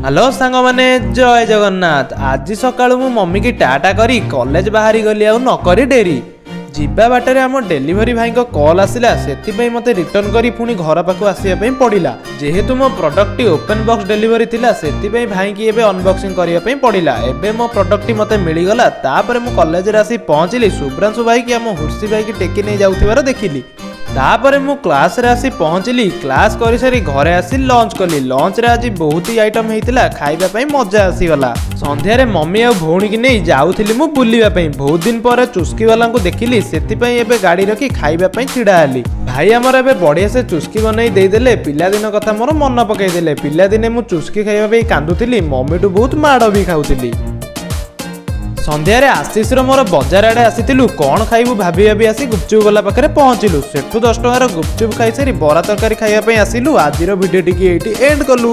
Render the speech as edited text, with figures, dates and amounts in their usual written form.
Hello ସାଙ୍ଗମାନେ, ଜୟ ଜଗନ୍ନାଥ। ଆଜି ସକାଳୁ ମୁଁ ମମିକି ଟାଟା କରି କଲେଜ ବାହାରି ଗଲି, ଆଉ ନକରି ଡେରି। ଯିବା ବାଟରେ ଆମ ଡେଲିଭରି ଭାଇଙ୍କ କଲ୍ ଆସିଲା, ସେଥିପାଇଁ ମୋତେ ରିଟର୍ନ କରି ପୁଣି ଘର ପାଖକୁ ଆସିବା ପାଇଁ ପଡ଼ିଲା। ଯେହେତୁ ମୋ ପ୍ରଡକ୍ଟଟି ଓପେନ୍ ବକ୍ସ ଡେଲିଭରି ଥିଲା, ସେଥିପାଇଁ ଭାଇକି ଏବେ ଅନବକ୍ସିଂ କରିବା ପାଇଁ ପଡ଼ିଲା। ଏବେ ମୋ ପ୍ରଡକ୍ଟଟି ମୋତେ ମିଳିଗଲା। ତାପରେ ମୁଁ କଲେଜରେ ଆସି ପହଞ୍ଚିଲି। ଶୁଭ୍ରାଂଶୁ ଭାଇକି ଆମ ହୁର୍ସି ଭାଇକି ଟେକି ନେଇ ଯାଉଥିବାର ଦେଖିଲି। ତାପରେ ମୁଁ କ୍ଲାସରେ ଆସି ପହଞ୍ଚିଲି। କ୍ଲାସ୍ କରିସାରି ଘରେ ଆସି ଲଞ୍ଚ କଲି। ଲଞ୍ଚରେ ଆଜି ବହୁତ ହି ଆଇଟମ୍ ହେଇଥିଲା, ଖାଇବା ପାଇଁ ମଜା ଆସିଗଲା। ସନ୍ଧ୍ୟାରେ ମମି ଆଉ ଭଉଣୀକି ନେଇ ଯାଉଥିଲି ମୁଁ ବୁଲିବା ପାଇଁ। ବହୁତ ଦିନ ପରେ ଚୁସ୍କି ବାଲାଙ୍କୁ ଦେଖିଲି, ସେଥିପାଇଁ ଏବେ ଗାଡ଼ି ରଖି ଖାଇବା ପାଇଁ ଛିଡ଼ା ହେଲି। ଭାଇ ଆମର ଏବେ ବଢ଼ିଆ ସେ ଚୁସ୍କି ବନେଇ ଦେଇଦେଲେ। ପିଲାଦିନ କଥା ମୋର ମନେ ପକେଇଦେଲେ। ପିଲାଦିନେ ମୁଁ ଚୁସ୍କି ଖାଇବା ପାଇଁ କାନ୍ଦୁଥିଲି, ମମିଠୁ ବହୁତ ମାଡ଼ ବି ଖାଉଥିଲି। ସନ୍ଧ୍ୟାରେ ଆଶିଷର ମୋର ବଜାର ଆଡ଼େ ଆସିଥିଲୁ। କ'ଣ ଖାଇବୁ ଭାବି ଭାବି ଆସି ଗୁପଚୁପ ବାଲା ପାଖରେ ପହଞ୍ଚିଲୁ। ସେଠୁ 10 ଟଙ୍କାର ଗୁପଚୁପ ଖାଇସାରି ବରା ତରକାରୀ ଖାଇବା ପାଇଁ ଆସିଲୁ। ଆଜିର ଭିଡ଼ିଓଟିକି ଏଇଠି ଏଣ୍ଡ କଲୁ।